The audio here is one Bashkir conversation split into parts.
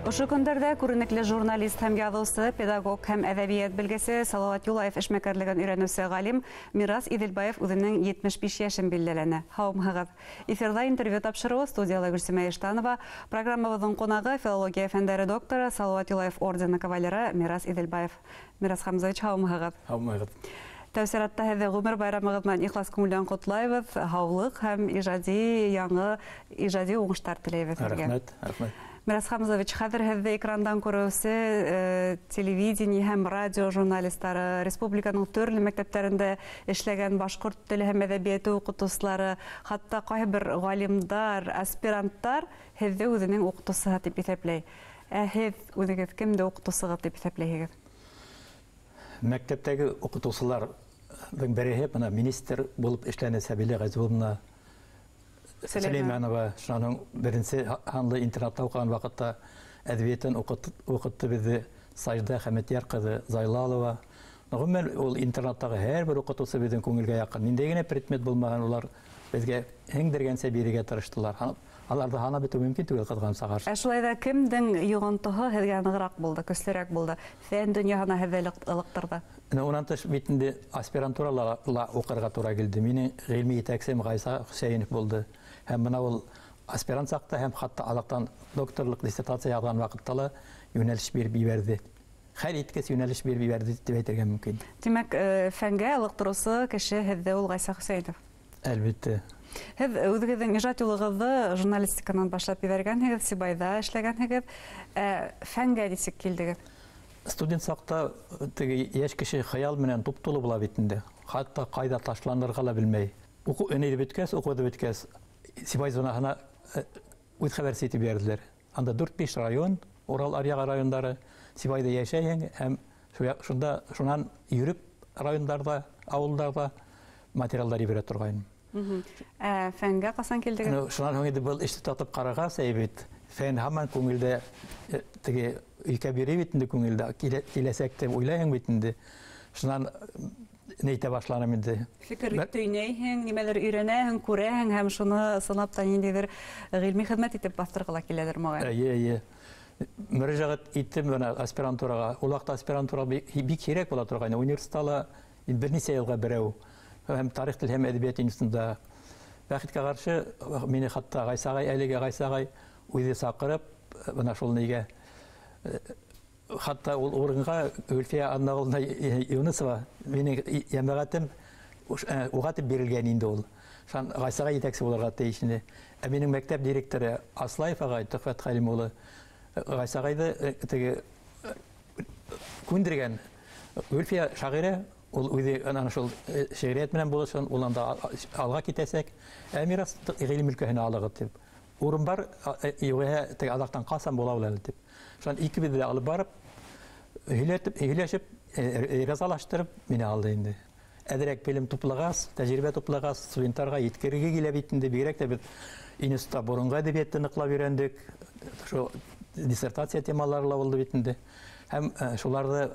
Ошо көндәрҙә күренекле журналист һәм яҙыусы, педагог һәм әҙәбиәт белгесе Салауат Юлаев эшмәкәрлеген өйрәнеүсе ғалим Мирас Иҙелбаев үҙенең 75 йәшен билдәләне. Һаумыһығыҙ! Эфирҙа интервью тапшырыуы, студияла Гөлсимә Иштанова. Программабыҙҙың ҡунағы — филология фәндәре докторы, Салауат Юлаев ордены кавалеры Мирас Иҙелбаев. Мирас Хамзович, һаумыһығыҙ! Һаумыһығыҙ! Тәү сиратта һеҙҙе ғүмер байрамығыҙ менән ихлас күңелдән ҡотлайбыҙ, һаулыҡ һәм ижади яңы ижади уңыштар теләйбеҙ һеҙгә. Рәхмәт, рәхмәт. Мирас Хамзович, хәҙер һеҙҙе экрандан күреүсе телевидение һәм радио журналистары, республиканың төрлө мәктәптәрендә эшләгән башҡорт теле һәм әҙәбиәте уҡытыусылары, хатта ҡайһы бер ғалимдар, аспиранттар һеҙҙе үҙенең уҡытыусыһы тип иҫәпләй. Ә һеҙ үҙегеҙ кемде уҡытыусығыҙ тип иҫәпләйһегеҙ? Мәктәптәге уҡытыусыларҙың береһе бына министр булып эшләне Сәбилә Ғәзуловна Сөләймәнова. Шуның беренсе һанлы интернатта уҡыған ваҡытта әҙәбиәттән уҡытты беҙҙе Сажда Хәмәтйәр ҡыҙы Зайлалова. Ғөмүмән, ул интернаттағы һәр бер уҡытыусы беҙҙең күңелгә яҡын. Ниндәй генә предмет булмаған, улар беҙгә һеңдергәнсә бирергә тырыштылар. Аларҙы һанап бөтөү мөмкин түгел, ҡыҙғанысҡа ҡаршы. Ә шулай ҙа кемдең йоғонтоһо һеҙгә нығыраҡ булды, көслөрәк булды? Фән донъяһына һеҙҙе ылыҡтырҙы. Унан тыш бит инде аспирантурала ла уҡырға тура килде. Минең ғилми етәксем Ғайса Хөсәйенов булды. Һәм бына ул аспирант саҡта һәм хатта аҙаҡтан докторлыҡ диссертация яҙған ваҡытта ла йүнәлеш биреп ебәрҙе. Хәл иткес йүнәлеш биреп ебәрҙе тип әйтергә мөмкин. Тимәк, фәнгә ылыҡтырыусы кеше һеҙҙе ул Ғайса Хөсәйенов. Әлбиттә. Һеҙ үҙегеҙҙең ижад юлығыҙҙы журналистиканан башлап ебәргәнһегеҙ, Сибайҙа эшләгәнһегеҙ. Фәнгә нисек килдегеҙ? Студент саҡта теге йәш кеше хыял менән туп-тулы була бит инде. Хатта ҡайҙа ташланырға ла белмәй. Уҡыу өнәйҙе бөткәс, уҡыуҙы бөткәс, Сибай зонаһына үҙ хәбәрсе итеп ебәрҙеләр. Анда дүрт-биш район, Урал аръяғы райондары, Сибайҙа йәшәйһең һәм шунан йөрөп райондарҙа, ауылдарҙа материалдар ебәрә торғайным. Ә фәнгә ҡасан килдегеҙ? Шунан һуң инде был эште татып ҡарағас, әй бит, фән һаман күңелдә, теге өйкә бирә бит инде күңелдә, киләсәк тип уйлайһың бит инде. Шунан нәйтә башланым инде. Фекер төйнәйһең, нимәлер өйрәнәһең, күрәһең һәм шуны сынап та ниндәйҙер ғилми хеҙмәт итеп баҫтырғы ла киләлер, моғайын. Эйе, эйе. Мөрәжәғәт иттем бына аспирантураға. Ул ваҡытта аспирантура бик һирәк була торғайны. Университетта ла бер нисә йылға берәү. Һәм тарих тел һәм әҙәбиәт институтында. Бәхеткә ҡаршы, мине хатта Ғайса ағай, әлеге Ғайса ағай үҙе саҡырып, бына шул нигә, хатта ул урынға Гөлфиә Аннағоловна Юнысова, минең йәмәғәтем, уға тип бирелгән инде ул. Шунан Ғайса ағай етәксе булырға тейеш ине. Ә минең мәктәп директоры Аслаев ағай, Төхфәт Хәлим улы, Ғайса ағайҙы, теге, күндергән. Гөлфиә шағирә, ул үҙе ана шул, шиғриәт менән булышын, ул анда алға китәсәк. Ә Мирас ғилем өлкәһенә алығыҙ тип. Урын бар, юғиһә теге аҙаҡтан ҡасан була ул әле тип. Шунан икебеҙҙе лә алып барып, һөйләшеп, ризалаштырып мине алды инде. Әҙерәк белем туплағас, тәжрибә туплағас, студенттарға еткерергә килә бит инде. Бигерәк тә беҙ институтта боронғо әҙәбиәтте ныҡлап өйрәндек. Шул диссертация темалары ла булды бит инде. Һәм, шуларҙы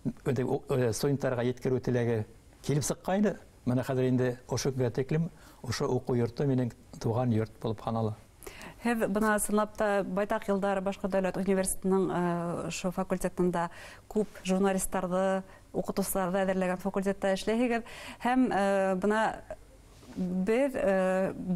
студенттарға еткереү теләге килеп сыҡҡайны. Бына хәҙер инде ошо көнгә тиклем ошо уҡыу йорто минең тыуған йорт булып һанала. Һеҙ бына ысынлап та байтаҡ йылдар Башҡорт дәүләт университетының, ошо факультетында күп журналистарҙы, уҡытыусыларҙы әҙерләгән факультетта эшләйһегеҙ. Һәм, бына беҙ,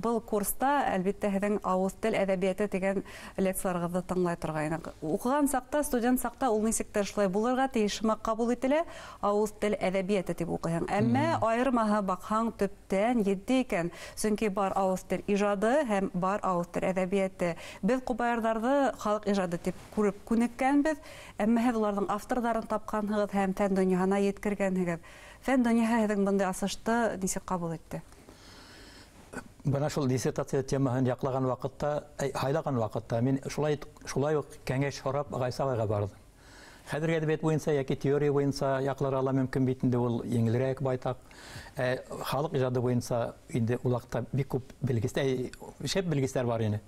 был курста, әлбиттә, һеҙҙең ауыҙ тел әҙәбиәте тигән лекцияларығыҙҙы тыңлай торғайныҡ. Уҡыған саҡта, студент саҡта ул нисектер шулай булырға тейеш һымаҡ ҡабул ителә, ауыҙ тел әҙәбиәте тип уҡыйһың. Әммә айырмаһы баҡһаң төптән етди икән. Сөнки бар ауыҙ тел ижады һәм бар ауыҙ тел әҙәбиәте. Беҙ ҡобайырҙарҙы халыҡ ижады тип күреп күнеккәнбеҙ, әммә һеҙ уларҙың авторҙарын тапҡанһығыҙ һәм фән донъяһына еткергәнһегеҙ. Фән донъяһы һеҙҙең бындай асышты нисек ҡабул итте? Бына шул диссертация темаһын яҡлаған ваҡытта, һайлаған ваҡытта мин шулай уҡ кәңәш һорап Ғайса ағайға барҙым. Хәҙерге әҙәбиәт буйынса йәки теория буйынса яҡларға ла мөмкин бит инде, ул еңелерәк байтаҡ. Халыҡ ижады буйынса инде ул ваҡытта бик күп белгестәр, шәп белгестәр бар ине.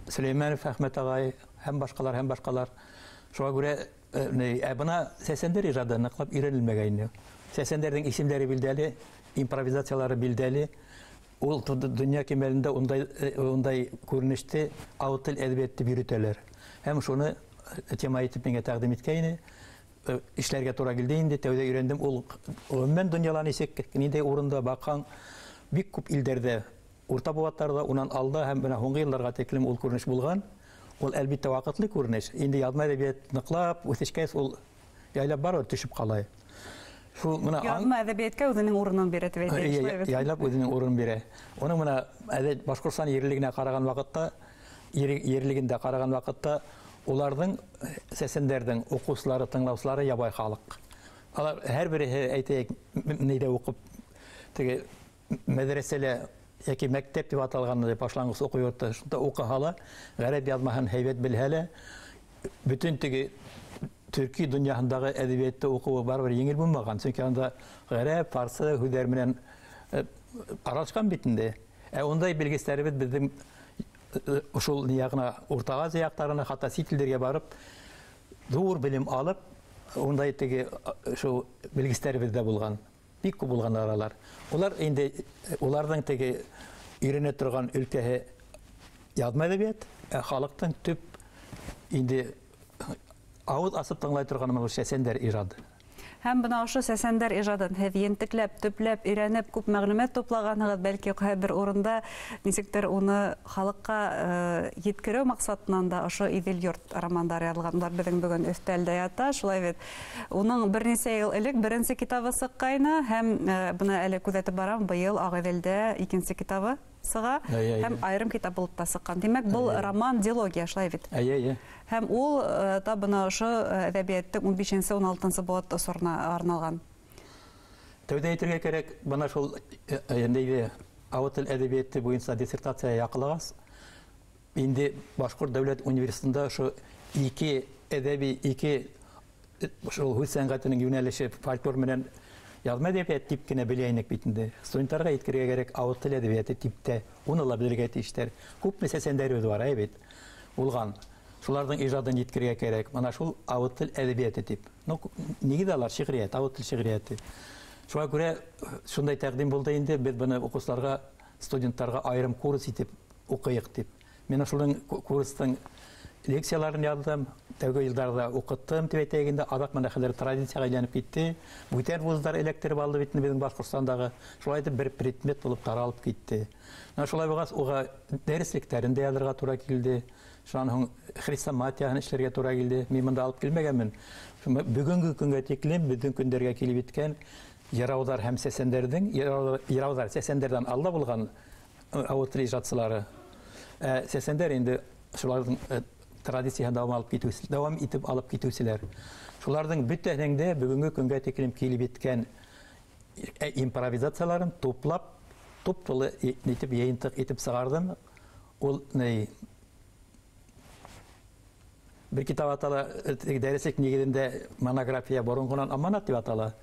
Сөләймәнов Әхмәт ағай һәм башҡалар, һәм башҡалар. Шуға күрә, бына сәсәндәр ижады ныҡлап өйрәнелмәгәйне. Сәсәндәрҙең исемдәре билдәле, импровизациялары билдәле. Ул донъя кимәлендә ундай күренеште ауыҙ тел әҙәбиәте тип йөрөтәләр. Һәм шуны тема итеп миңә тәҡдим иткәйне. Эшләргә тура килде инде, тәүҙә өйрәндем. Ул ғөмүмән донъяла нисек, ниндәй урында баҡһаң, бик күп илдәрҙә, урта быуаттарҙа, унан алда һәм бына һуңғы йылдарға тиклем ул күренеш булған. Ул әлбиттә ваҡытлы күренеш. Инде яҙма әҙәбиәт ныҡлап үҫешкәс, ул яйлап барыр төшөп ҡалай. Шул мына яҙма әҙәбиәткә үҙенең урынын бирә тип әйтәйек. Яйлап үҙенең урынын бирә. Уның мына Башҡортостан ерлегенә ҡараған ваҡытта, ерлегендә ҡараған ваҡытта уларҙың сәсәндәрҙең уҡыусылары, тыңлаусылары ябай халыҡ. Алар һәр береһе әйтәйек, нейҙә уҡып, теге мәҙрәсәлә йәки мәктәп тип аталған башланғыс уҡыу йорто, шунда уҡыһа ла, ғәрәп яҙмаһын һәйбәт белһә лә, бөтөн теге төрки донъяһындағы әҙәбиәтте уҡыуы барыбер еңел булмаған, сөнки анда ғәрәп, фарсы һүҙҙәр менән аралашҡан бит инде. Ә ундай белгестәребеҙ беҙҙең ошол яғына, Урта Азия яҡтарына, хатта сит илдәргә барып, ҙур белем алып, ундай теге шул белгестәребеҙ ҙә булған. Бик күп булған аралар. Улар инде уларҙың теге өйрәнә торған өлкәһе яҙма әҙәбиәт, ә халыҡтың төп инде ауыҙ асып тыңлай торған ул сәсәндәр ижады. Һәм бына ошо сәсәндәр ижадын һеҙ ентекләп, төпләп, өйрәнеп, күп мәғлүмәт туплағанһығыҙ, бәлки ҡайһы бер урында нисектер уны халыҡҡа еткереү маҡсатынан да ошо Иҙел йорт романдары яҙылған. Улар беҙҙең бөгөн өҫтәлдә ята, шулай бит. Уның бер нисә йыл элек беренсе китабы сыҡҡайны, һәм бына әле күҙәтеп барам, быйыл Ағиҙелдә икенсе китабы сыға, һәм айырым китап булып та сыҡҡан. Тимәк, был роман дилогия, шулай бит. Һәм ул та бына ошо әҙәбиәттең 15-16 быуат осорона арналған. Тәүҙә әйтергә кәрәк, бына шул ауыҙ тел әҙәбиәте буйынса диссертация яҡлағас, инде Башҡорт дәүләт университетында ошо ике әҙәби, ике шул һүҙ сәнғәтенең йүнәлеше фольклор менән яҙма әҙәбиәт тип кенә белә инек бит инде. Студенттарға еткерергә кәрәк ауыҙ тел әҙәбиәте тип тә, уны ла белергә тейештәр. Күпме сәсәндәребеҙ бар, әй бит, булған. Шуларҙың ижадын еткерергә кәрәк. Мына шул ауыҙ тел әҙәбиәте тип. Ну, нигеҙ алар шиғриәт, ауыҙ тел шиғриәте. Шуға күрә шундай тәҡдим булды инде, беҙ быны уҡыусыларға, студенттарға айырым курс итеп уҡыйыҡ тип. Мин шулың курстың лекцияларын яҙҙым, тәүге йылдарҙа уҡыттым тип әйтәйек инде, аҙаҡ мына хәҙер традицияға әйләнеп китте. Бүтән вуздар эләктереп алды бит беҙҙең Башҡортостандағы. Шулай итеп бер предмет булып таралып китте. Менә шулай булғас, уға дәреслектәрен дә яҙырға тура килде. Шунан һуң хрестоматияһын эшләргә тура килде. Мин бында алып килмәгәнмен. Бөгөнгө көнгә тиклем беҙҙең көндәргә килеп еткән йырауҙар һәм сәсәндәрҙең, йырауҙар сәсәндәрҙән алда булған ауыҙ тел ижадсылары. Сәсәндәр инде шуларҙың традицияһын дауам итеп алып китеүселәр. Шуларҙың бөтәһенең дә бөгөнгө көнгә тиклем килеп еткән импровизацияларын туплап, туп-тулы итеп йыйынтыҡ итеп сығарҙым. Ул бер китап атала, дәреслек нигеҙендә монография боронғонан аманат тип атала.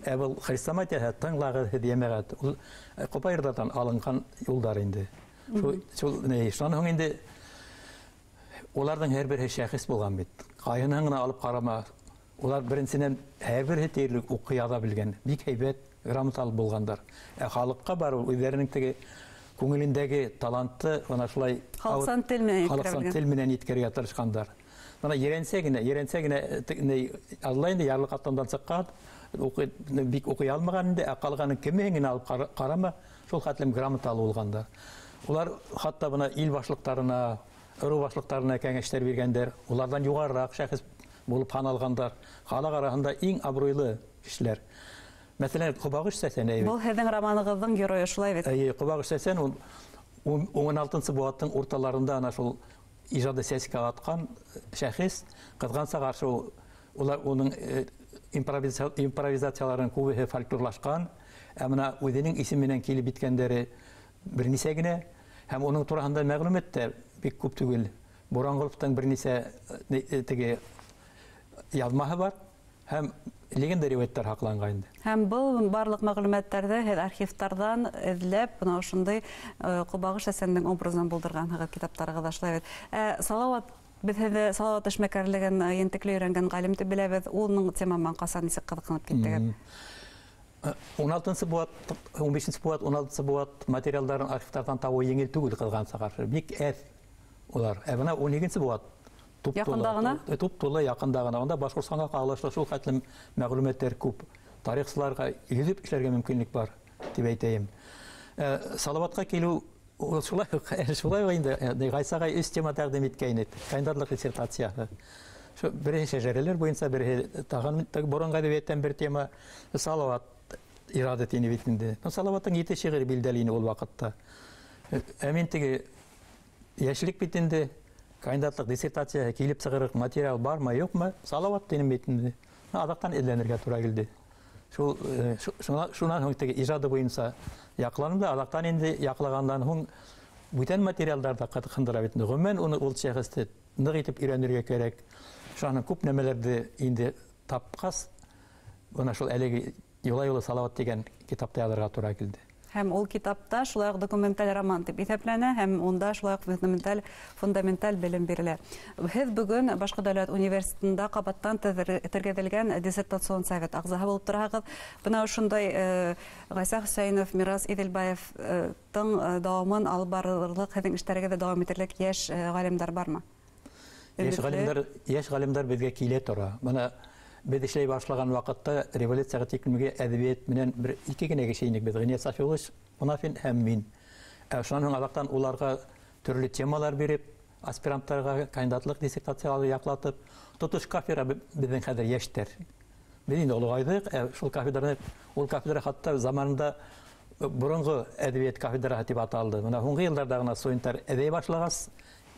Ә был хрестоматияһы тыңлағыҙ һеҙ, йәмәғәт. Ул ҡопайырҙарҙан алынған юлдар инде. Шул шунан һуң инде уларҙың һәр береһе шәхес булған бит. Ҡайһыһын ғына алып ҡарама, улар беренсенән һәр береһе тиерлек уҡый яҙа белгән, бик һәйбәт грамоталы булғандар. Ә халыҡҡа барыу үҙҙәренең теге күңелендәге талантты бына шулай халыҡсан тел менән халыҡсан тел менән еткерергә тырышҡандар. Бына ерәнсә генә Алла инде ярлыҡаттан сыҡҡан, уҡый бик уҡый алмаған инде, ә ҡалғанын кемеһен генә алып ҡарама, шул хәтлем грамоталы булғандар. Улар хатта бына ил башлыҡтарына, ырыу башлыҡтарына кәңәштәр биргәндәр, уларҙан юғарыраҡ шәхес булып һаналғандар. Халыҡ араһында иң абруйлы кешеләр. Мәҫәлән, Ҡобағыш сәсән әйбит. Был һеҙҙең романығыҙҙың геройы шулай бит. Эйе, Ҡобағыш сәсән ул 16-нсы быуаттың урталарында ана шул ижады сәскә атҡан шәхес. Ҡыҙғанса ҡаршы улар уның импровизацияларын күбеһе фольклорлашҡан, ә бына үҙенең исеменән килеп еткәндәре бер нисә генә, һәм уның тураһында мәғлүмәт тә бик күп түгел. Боранғоловтың бер нисә теге яҙмаһы бар, һәм легенда риүәйәттәр һаҡланған инде. Һәм был барлыҡ мәғлүмәттәрҙе һеҙ архивтарҙан эҙләп, бына ошондай Ҡобағыш сәсәндең образын булдырғанһығыҙ китаптарығыҙҙа, шулай бит. Салауат, беҙ һеҙҙе Салауат эшмәкәрлеген ентекле өйрәнгән ғалим тип беләбеҙ. Уның тема менән ҡасан нисек ҡыҙыҡһынып киттегеҙ? 16-нсы быуат, 15-нсе быуат, 16-нсы быуат материалдарын архивтарҙан табыу еңел түгел, ҡыҙғанса ҡаршы. Бик әҙ улар. Ә бына 12-нсе быуат яҡында ғына? Туп-тулы яҡында ғына. Унда Башҡортостанға ҡағылышлы шул хәтлем мәғлүмәттәр күп. Тарихсыларға йөҙөп эшләргә мөмкинлек бар, тип әйтәйем. Салаватҡа килеү ул шулай инде. Ғайса ағай өс тема тәҡдим иткәйне. Кандидатлыҡ диссертацияһы. Шул береһе шәжәрәләр буйынса, береһе тағын боронғо әҙәбиәттән бер тема, Салават ирады тине бит инде. Салаваттың 7 шиғыры билдәле ине ул ваҡытта. Ә мин теге йәшлек бит инде, кандидатлыҡ диссертацияһы килеп сығырыҡ материал бармы, юҡмы? Салават тинем бит инде. Аҙаҡтан эҙләнергә тура килде. Шул шунан һуң теге ижады буйынса яҡланым да, аҙаҡтан инде яҡлағандан һуң бүтән материалдар ҙа ҡыҙыҡһындыра бит инде. Ғөмүмән, уны ул шәхесте ныҡ итеп өйрәнергә кәрәк. Шунан күп нәмәләрҙе инде тапҡас, бына шул әлеге Юлай улы Салават тигән китапты яҙырға тура килде. Һәм ул китапта шулай уҡ документаль роман тип иҫәпләнә, һәм унда шулай уҡ фундаменталь белем бирелә. Һеҙ бөгөн Башҡорт дәүләт университетында ҡабаттан тергеҙелгән диссертацион совет ағзаһы булып тораһығыҙ. Бына ошондай Ғайса Хөсәйенов, Мирас Иҙелбаевтың дауамын алып барырлыҡ, һеҙҙең эштәрегеҙҙе дауам итерлек йәш ғалимдар бармы? Йәш ғалимдар беҙгә килә тора. Бына беҙ эшләй башлаған ваҡытта революцияға тиклемге әҙәбиәт менән бер ике генә кеше инек беҙ, Ғиният Сафиуллович Мунафин һәм мин. Шунан һуң аҙаҡтан уларға төрлө темалар биреп, аспиранттарға кандидатлыҡ диссертациялары яҡлатып, тотош кафедра беҙҙең хәҙер йәштәр. Беҙ инде олоғайҙыҡ, шул кафедраны, ул кафедра хатта заманында боронғо әҙәбиәт кафедраһы тип аталды. Бына һуңғы йылдарҙа ғына студенттар әҙәй башлағас,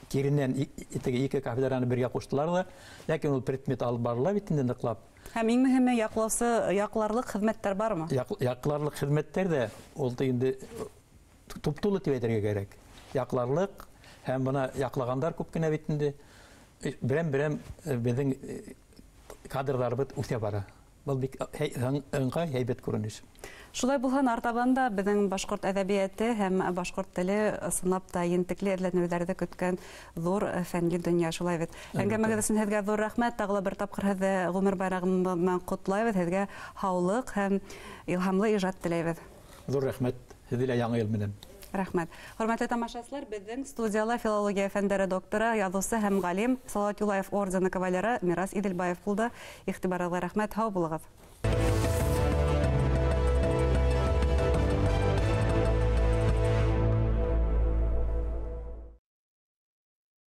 киренән теге ике кафедраны бергә ҡуштылар ҙа, ләкин ул предмет алып барыла бит инде ныҡлап. Һәм иң мөһиме, яҡларлыҡ хеҙмәттәр бармы? Яҡларлыҡ хеҙмәттәр ҙә ул инде туп-тулы тип әйтергә кәрәк. Яҡларлыҡ һәм бына яҡлағандар күп кенә бит инде. Берәм-берәм беҙҙең кадрҙарыбыҙ үҫә бара. Был бик ыңғай, һәйбәт күренеш. Шулай булһын, артабан да беҙҙең башҡорт әҙәбиәте һәм башҡорт теле ысынлап та ентекле эҙләнеүҙәрҙе көткән ҙур фәнни донъя, шулай бит. Әңгәмәгеҙ өсөн һеҙгә ҙур рәхмәт. Тағы ла бер тапҡыр һеҙҙе ғүмер байрағы менән ҡотлайбыҙ. Һеҙгә һаулыҡ һәм илһамлы ижад теләйбеҙ. Ҙур рәхмәт. Һеҙҙе лә яңы йыл менән. Рәхмәт. Хөрмәтле тамашасылар, беҙҙең студияла филология фәндәре докторы, яҙыусы һәм ғалим, Салауат Юлаев ордены кавалеры Мирас Иҙелбаев булды. Иғтибарығыҙға рәхмәт. Һау булығыҙ.